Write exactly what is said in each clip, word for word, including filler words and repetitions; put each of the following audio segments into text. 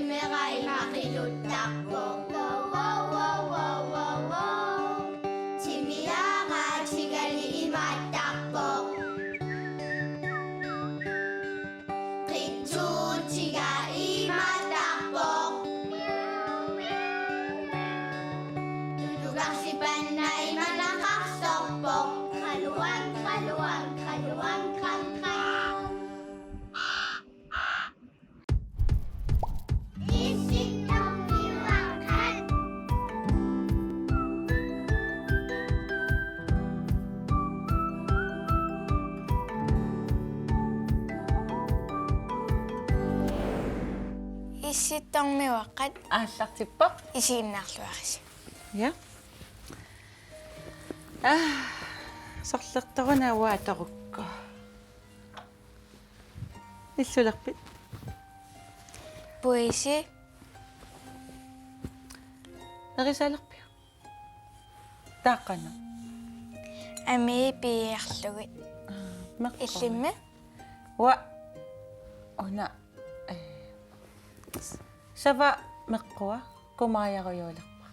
Meeqqat imaqiluttarpoq. Wow, wow, wow, wow, wow, wow. Timiaraatigali imaattarpoq. Qitsuutiga imaattarpoq. Tulugarsipanna imanaqarsorpoq. Qaluan, qaluan, qaluan, qan, qan. Issittormiuaqqat. Issittormiuaqqat. Aallartippoq. Isiginnaarluarisi. Ja. Ah, sorlertoruna uanga atorukku. Illulerpit? Puisi. Erisalerpiuk? Taava qanoq? Amii piiarlugit. Aa, meqqua. Illimmi? Uanga una, eh, sava meqqua kumaajarujuulerpara.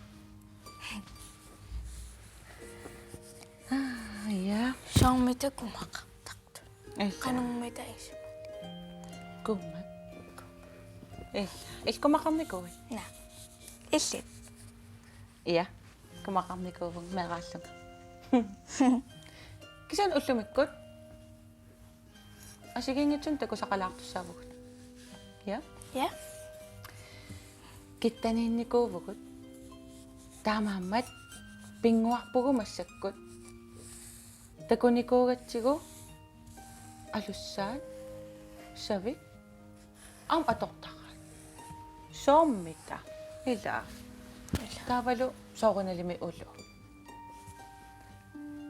Aa, ja. Soormita kumaqartartut? Illa. Qanormita isumaqartartut? Kumak. Illa. Illit kumaqarnikuuit? Naa. Illit? Ja. Kumaqarnikuuvunga meeraallunga. Kisianni ullumikkut assigiinngitsunik takusaqalaartussaavugut. Ja? Ja. Kittaniinnikuuvugut. Taamaammat pinnguarpugut massakkut. Takunikuugatsigu alussaat, savik, aamma atortaraat. Soormita? Ila. Taavalu soorunalimi ulu.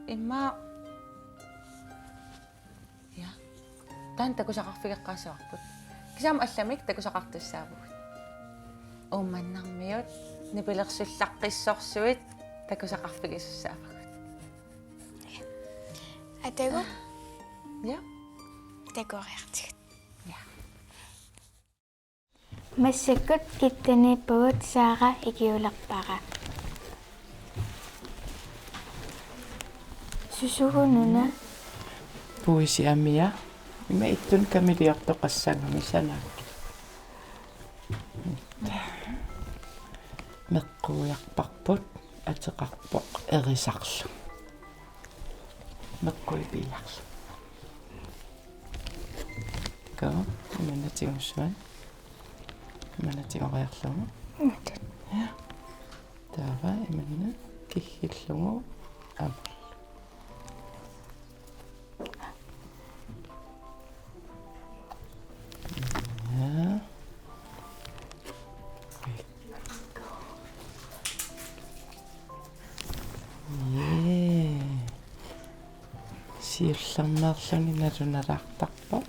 Immaqa Ja. Taanna takusaqarfigeqqaassavarput. Kisianni allamik takusaqartussaavugut. Uummannarmiut nipilersullaqqissorsuit takusaqarfigisussaavagut. Atagu? Ja. Takoriartigu. Ja. Massakkut kittaniippugut, Saara ikiulerpara. Susugununa? Puisi amia. Ima ittunik kamiliortoqassagami sanaak. Meqquiarparput, ateqarpoq erisarlu. Meqqui piiarlu. Takuuk, imanna tigussuat. Imanna tigoriarlugu. Imatut. Ja. Taava imanna kiggillugu aamma. Ja. Jee. Siullermeerluni nalunalaartarpoq.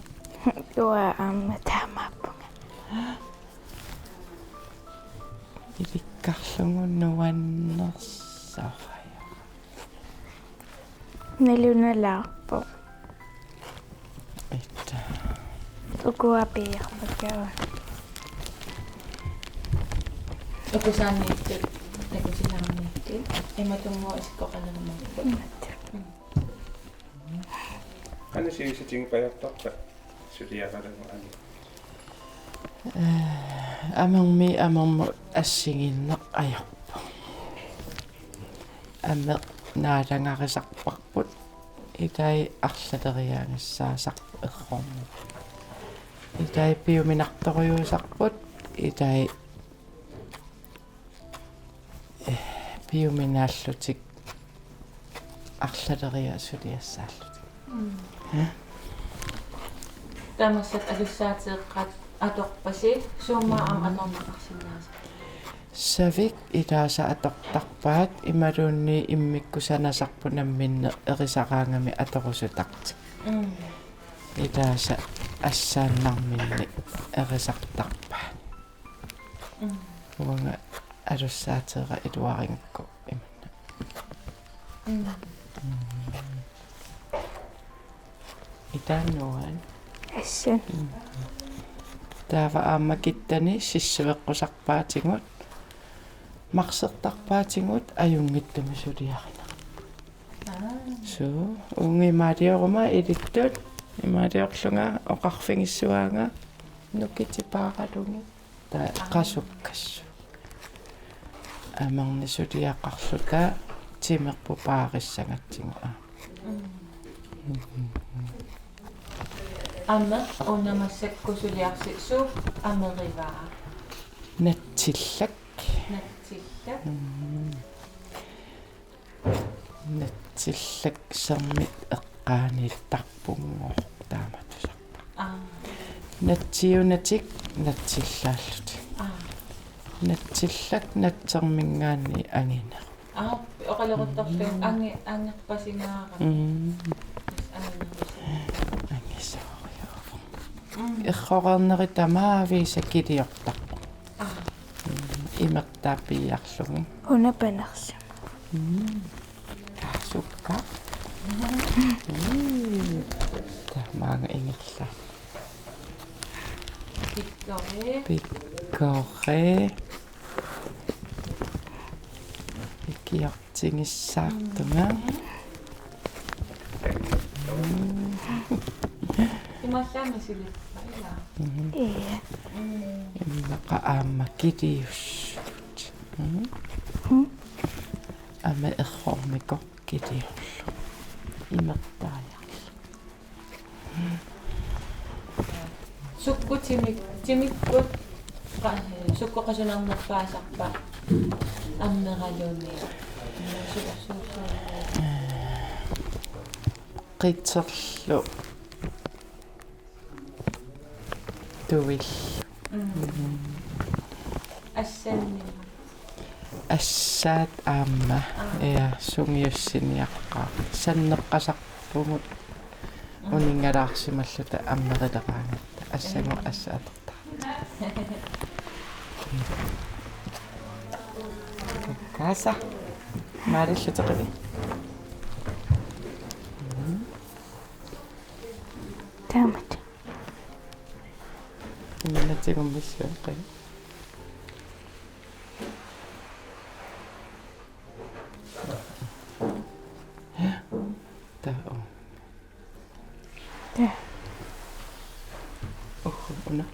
Uanga aamma taamaappunga. Ilikkarlugu nuannersoraara. Nalunalaarpoq. Ita. Ukua piiarpakka. Ukusaanniittut, takusilaarniittut, imatunngooq isikkoqalerumaarput. Imatut. Qanoq sivisutigipajaartarpa suliaralugit aamma? Eh, amermi, amermut assigiinneq ajorpoq. Ameq naalangarisarparput. Ilai arlaleriagassaasarput errormut. Ilai piuminartorujuusarput. Ilai, eh, piuminaallutik arlaleriaat suliassaallutik. Mm. Ja. Tamassi alussaateeqqat atorpasi, suumma aamma atorneqarsinnaasat? Savik ilaasa atortarpaat, imaluunniit immikkut sanasarput namminneq erisaraangami atorusutartik. Mm. Ilaasa assaannarminnik erisartarpaat. Mm. Uanga alussaateera iluarigakku imanna. Mm. Mm. Itaannuan. Assut. Mm. Taava aamma kittani sissueqqusarpaatigut, marsertarpaatigut ajunngitsumik suliarineq. Aa. Suu, uunga imaalioruma ilittut, imaaliorlunga oqarfigissuaanga nukitip paaralugit. Taava qasukkassuk. Amernik suliaqarluta timerput paarissagatsigu. Mm. Ameq una massakkut suliarsi suup amerivaa? Natsillak. Natsillak. Mm. Natsillak sermit eqqaaniittarpunngooq taamaattusarpara. Aa. Natsiunatik natsillaallutik. Aa. Natsillak natserminngaanniit angineq. Aa, oqaloqattaarlunga angi-, angerpasingaarami. Mm. Tassa anginerusumik. Angisooriuvoq. Mm. Erroreerneri tamaviisa kiliortarput. Aa. Mm, imertaa piiarlugit. Una panersima. Mm. Taasukka. Mm. Tamaanga ingerla. Pikkori. Pikkori. Ikiortigissaartunga. Mm. Imaallaat misilippa, ilaa? Mhm. Ii. Mm. Immaqa aamma kiliussut. Mhm. Mm. Ameq errornikoq kiliorlugu. Imertaajarlugu. Sukkut timik-, timikkut qa-, sukkut qasunernerpaasarpa ammeraluunniit? Su-, su-, su-, Qiterlu. Tuil. Mm. Mm. Assanni. Assaat aamma. Aa. Ja, sungiussiniaqqaaq. Sanneqqasarpugut. Mm. Uninngalaarsimalluta ammerileraangatta. Assanngooq. Ee. Assaatertaa. Kaasa. Maalilluteqili. Mm. Taamatut. Imannatigummissuaqi. Taa, oo. Taa. Uhu, una.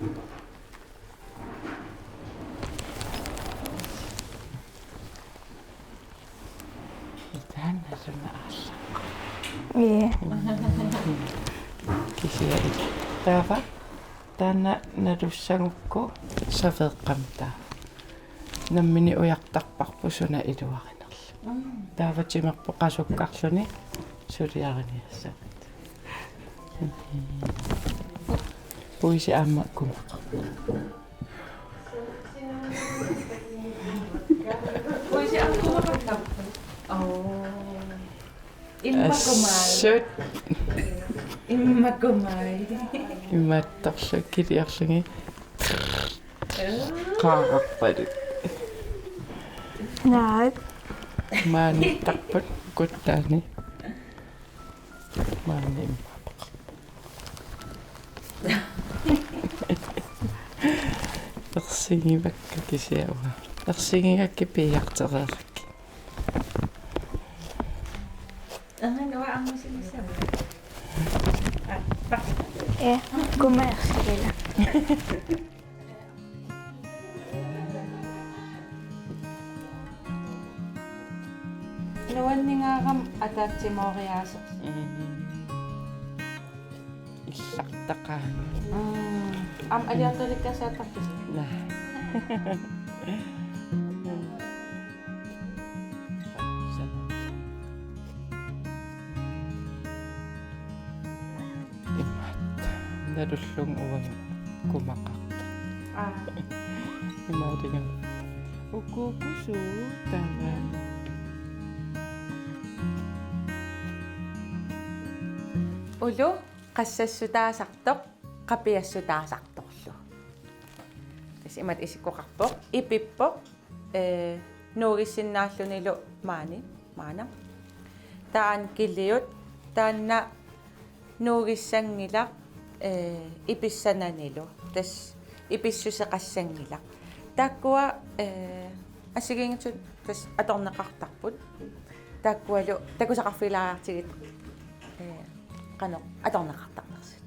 Taanna suna aallaq. Ii. Kisianni. Taava. Taanna nalussagukku saveeqqami taava. Nammineq ujartarparput suna iluarinerlugu. Mm. Taava timerput qasukkarluni suliariniassavat. Puisi aamma kumaqarpoq. Puisi aamma kumaqartarpoq. Oo. Immaqa maani. Assut. Immaqa maani. Imaattorlu kiliorlugit. Qaararpalu. Naak. Maaniittarput kuttaani. Maani immaqa. Ersigivakka kisianni uanga. Ersigigakkit piiartereerakkit. Angan uanga ammusilissavat. Aa, pa. Ee, kumersigila. Nuanningaarami ataatsimooriaasersoq. Mm. Illartaqaanga. Mm. Aamma aliartalikkasaattarpisi? Naa. Imaat. Nalullunga uanga kumaqartoq. Aa. Imaaliga. Ukuuku suu taava. Ulu qassassutaasartoq, qapiassutaasartorlu. Tassa imatut isikkoqarpoq, ipippoq, ee, nuugissinnaallunilu maani, maana. Taanna kiliut, taanna nuugissanngilaq, ee, ipissananilu. Tassa Ipissuseqassanngilaq. Taakkua, eh, assigiinngitsut tassa atorneqartarput. Taakkualu takusaqarfigilaariartigit, eh, qanoq atorneqartarnersut.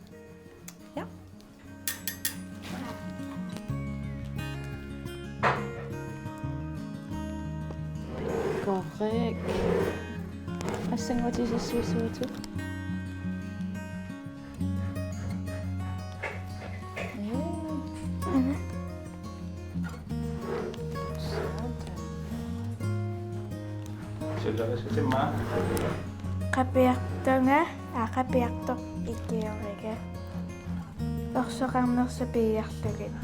Ja. Korrekt. Assannguatisassuussuutit. Qapiartunga, aa, qapiartoq ikioriga. Orsoqarnersoq piiarlugit.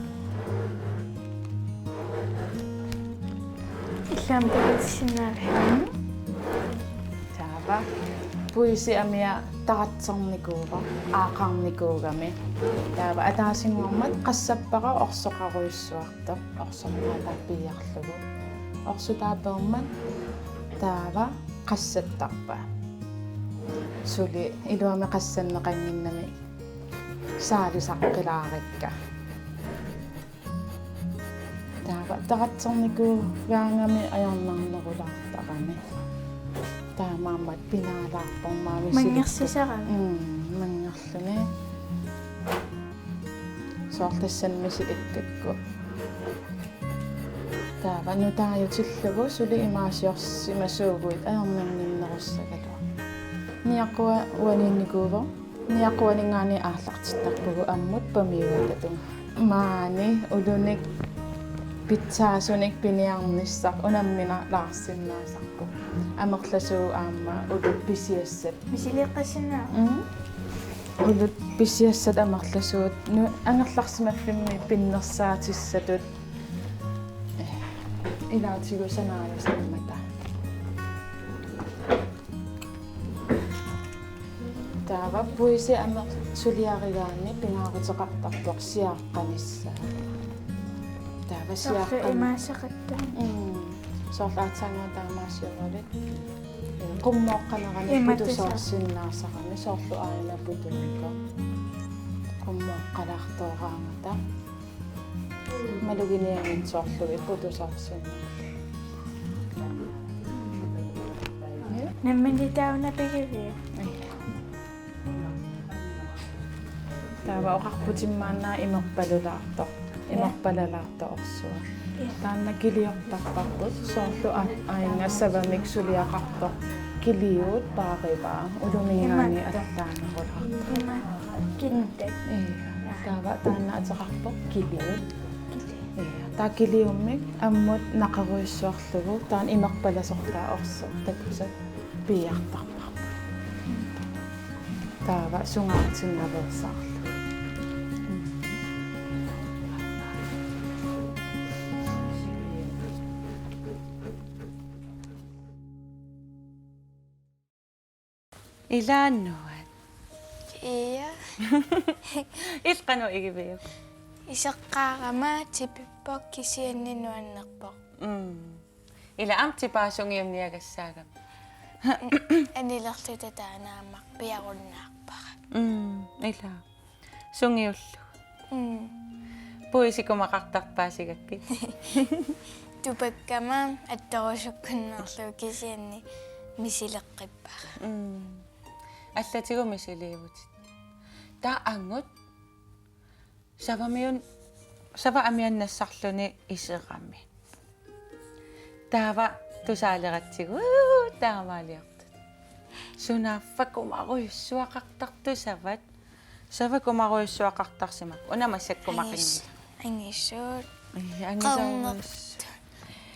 Illit takutissinnaavit? Taava. Puisi amia taratsornikuuvoq, aaqarnikuugami. Taava ataasinngormat qassappara orsoqarujussuartoq, orsortaata piiarlugu. Orsotaa peermat taava qassattarpaa. Suli iluamik qassanneqannginnami saalisaqqilaarikka. Taava taratsornikuugaangami ajornarnerulaartarami. Taamaammat pinaalaarpormaami. Manngersisaramik. Mm, manngerluni. Soorlu tassani misilikkakku. Taava nutaajutillugu suli imaasiorsimasuuguit ajornannginnerussagaluaq. Niaqua uaniinnikuuvoq. Niaquaninngaanniit aallartittarpugut ammut pamiuatatungaa. Maani ulunik pitsaasunik piniarnissaq unamminalaarsinnaasarpoq. Amerlasuut aamma ulut pisiassat. Misiliiqqassinnaavit? Mm. Ulut pisiassat amerlasuut nu-, angerlarsimaffimmi pinnersaatissatut, eh, ilaatigut sanaajusammata. Taava puisi ameq suliarigaanni pingaaruteqartarpoq siaaqqanissaa. Taava siaaqqan-, imaasaqattuni. Mm. Soorlu aatsaannguaq taamaasioralugit. Qummooqqanerani imatut putusoorsinnaasarami, soorlu aana putunikku. Qummooqqalaartooraangata. Maluginiagit soorlugit putusoorsinnaalluni. Nammineq taanna pigiviuk? Taava oqarputit maanna imerpalulaartoq. Ja. Imerpalalaartoq orsua. Ja. Taanna kiliortarparput soorlu a-, aajuna savamik suliaqartoq. Kiliut paarivaa uluminngaanniit. Imatut. Allaanerulaartoq. Ima. Kitte. Mm. Ja. Taava taanna ateqarpoq kiliut. Kili. Ja. Taava kiliummik ammut naqerujussuarlugu taanna imerpalasortaa orsoq takusat piiartarparput. Taava sungaartinnaveersaarlugu. Ilaa nuann'. Ja. Illit qanoq igiviuk? Iseqqaarama tipippoq kisianni nuannerpoq. Mm. Ila aamma tipaa sungiunniagassaagami. Anilerluta taanna aamma piarunnaarpara. Mm, ila. Sungiullugu. Mm. Puisi kumaqartarpaasigakkit. Tupakkama attorusukkunnerlugu kisianni misileqqippara. Mm. Allatigut misiliivutit. Taava angut. Savamiun-, sava amiannassarluni iserami. Taava tusaaleratsigu, uu, taamaaliortut. Sunaaffa kumarujussuaqartartut savat. Sava kumarujussuaqartarsimak. Una massakkut maqinngilaq. Angis-, angisuut. Ai, angisoorujussuaq. Qernertut.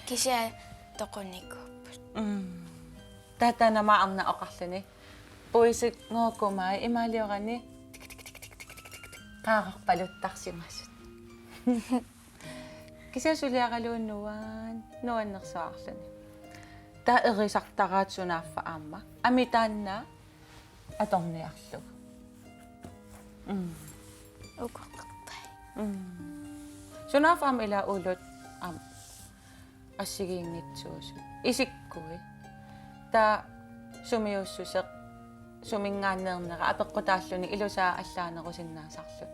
Kisianni toqunikuupput. Mm. Taava taanna aamma arnaq oqarluni. Puisinngooq kumai imaaliorani tik, tik, tik, qaararpaluttarsimasut. Kisianni suliaraluunniit nuan-, nuannersuarluni. Taava erisartaraat sunaaffa aamma. Amitaannaa atorniarlugu. Mm. Ukoqartai. Mm. Sunaaffa aamma ila ulut aamma assigiinngitsuusut. Isikkui. Taava sumiussuseq suminngaanneernera apeqqutaalluni ilusaa allaanerusinnaasarluni.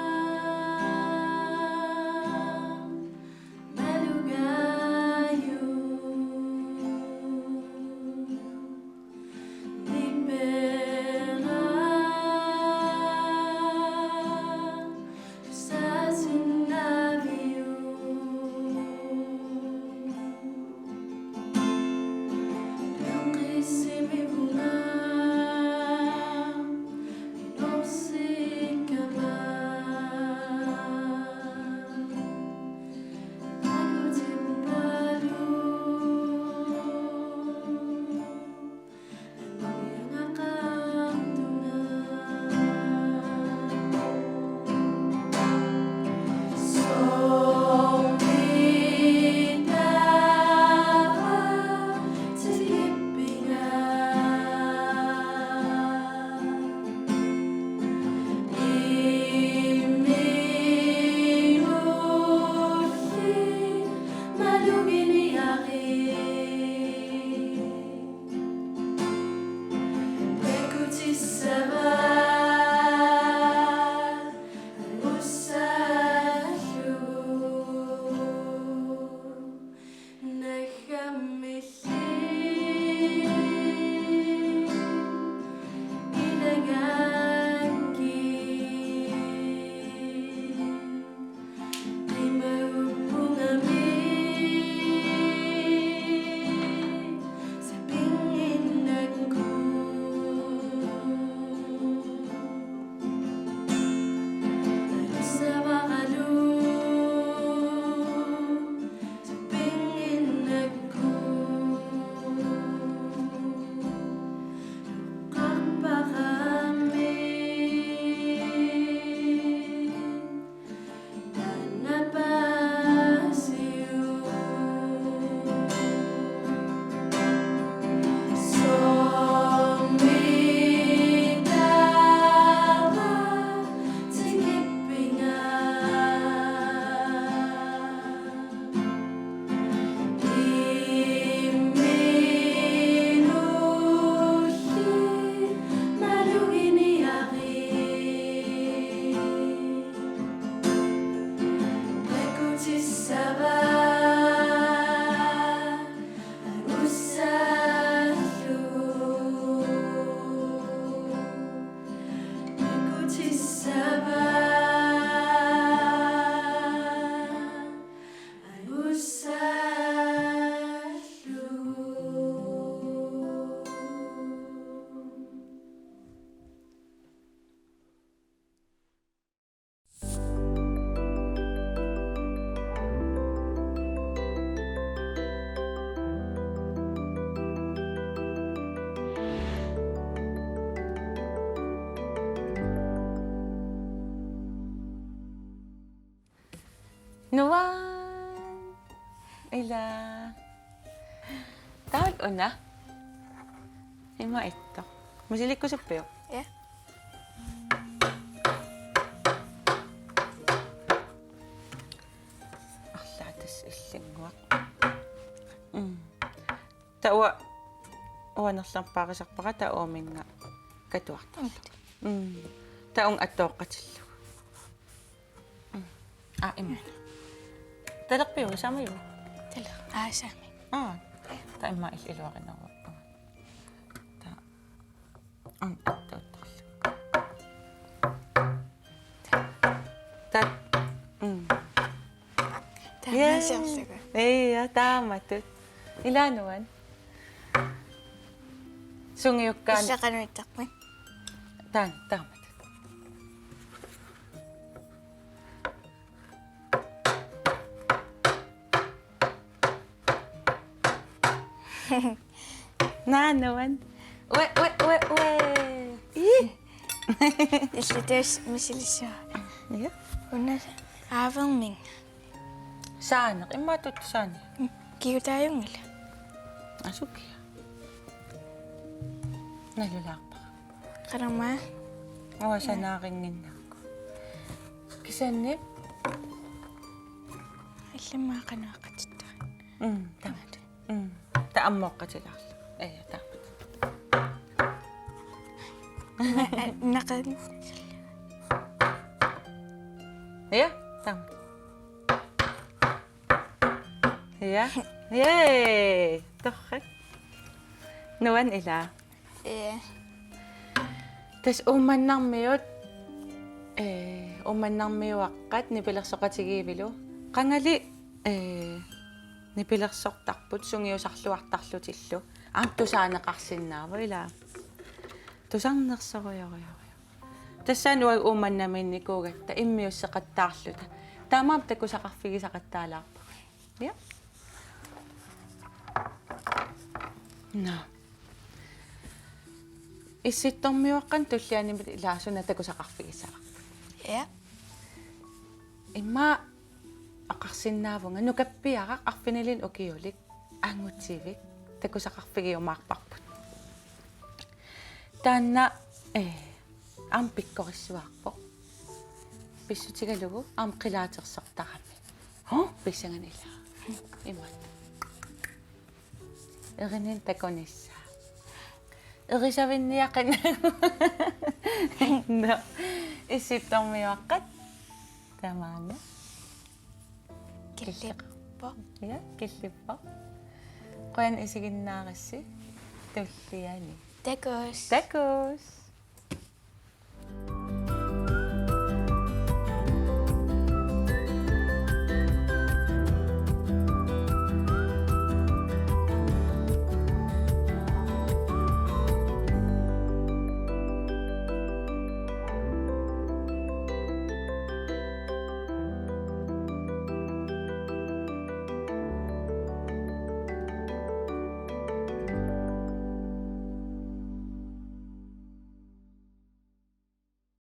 Nuann'. Ila. Taava una. Ima ittoq. Misilikkusuppiuk? Ja. Arlaat tassa illinnguaq. Mm. Taava uanga nerlerpaarisarpara taava uuminnga katuartarlugu. Mm. Taava uunga attooqqatillugu. Mm. Aa, ima. Talerpiuk saamiuk? Taler-, aa, saamiuk. Aa. Taava ima il-, iluarineruvoq. Taava. Uunga attoottarlugu. Taava. Mm. Taava. Yay. Siorlugu. Ija, taamatut. Ila nuann'. Sungiukkaanni. Ila qanoq ittarpit? Taanna, taamatut. Naa nuann'. Ue, ue, ue, ue. Ih. Illit tassa misilissuaq. Ja. Una aavermik. Saaneq, immaqa tuttut saaniaq. Mm, kigutaajunngilaq. Asukiaq. Nalulaarpara. Qanamma. Uanga sanaarinnginnakku. Kisianni. Illimmi qanoq oqaatigigaat. Mm, taamatut. Mm. Taava ammut oqaatigilaarlugu. Ee, taamatut. Na-, naqan. Ja, taamatut. Ja. Yay! Torrak. Nuann' ila. Ee. Tassa Uummannarmiut, ee, Uummannarmiuaqqat nipilersoqatigiivilu. Qangali, ee, nipilersortarput sungiusarluartarlutillu. Aamma tusaaneqarsinnaavoq ila. Tusarnersorujorujorujuk. Tassani uagut Uummannamiinnikuugatta immiusseqattaarluta. Taamaammat takusaqarfigisaqattaalaarpugut. Ja. Nå. Issittormiuaqqanut tullianut ila suna takusaqarfigissavarput? Ja. Immaqa oqarsinnaavunga nukappiaraq arfinilinnik ukiulik angutivik takusaqarfigiumaarparput. Taanna, ee, aamma pikkorissuarpoq. Pissutigalugu aamma qilaatersortarami. Hå? Pissanganaq ila. Imaattoq. Erininni takunissaa. Erisavinniaqinnagu. Nå. Issittormiuaqqat. Tamaani. Killippoq. Ja, killippoq. Qujanaq isiginnaarassi. Tulliani. Takuss'. Takuss'.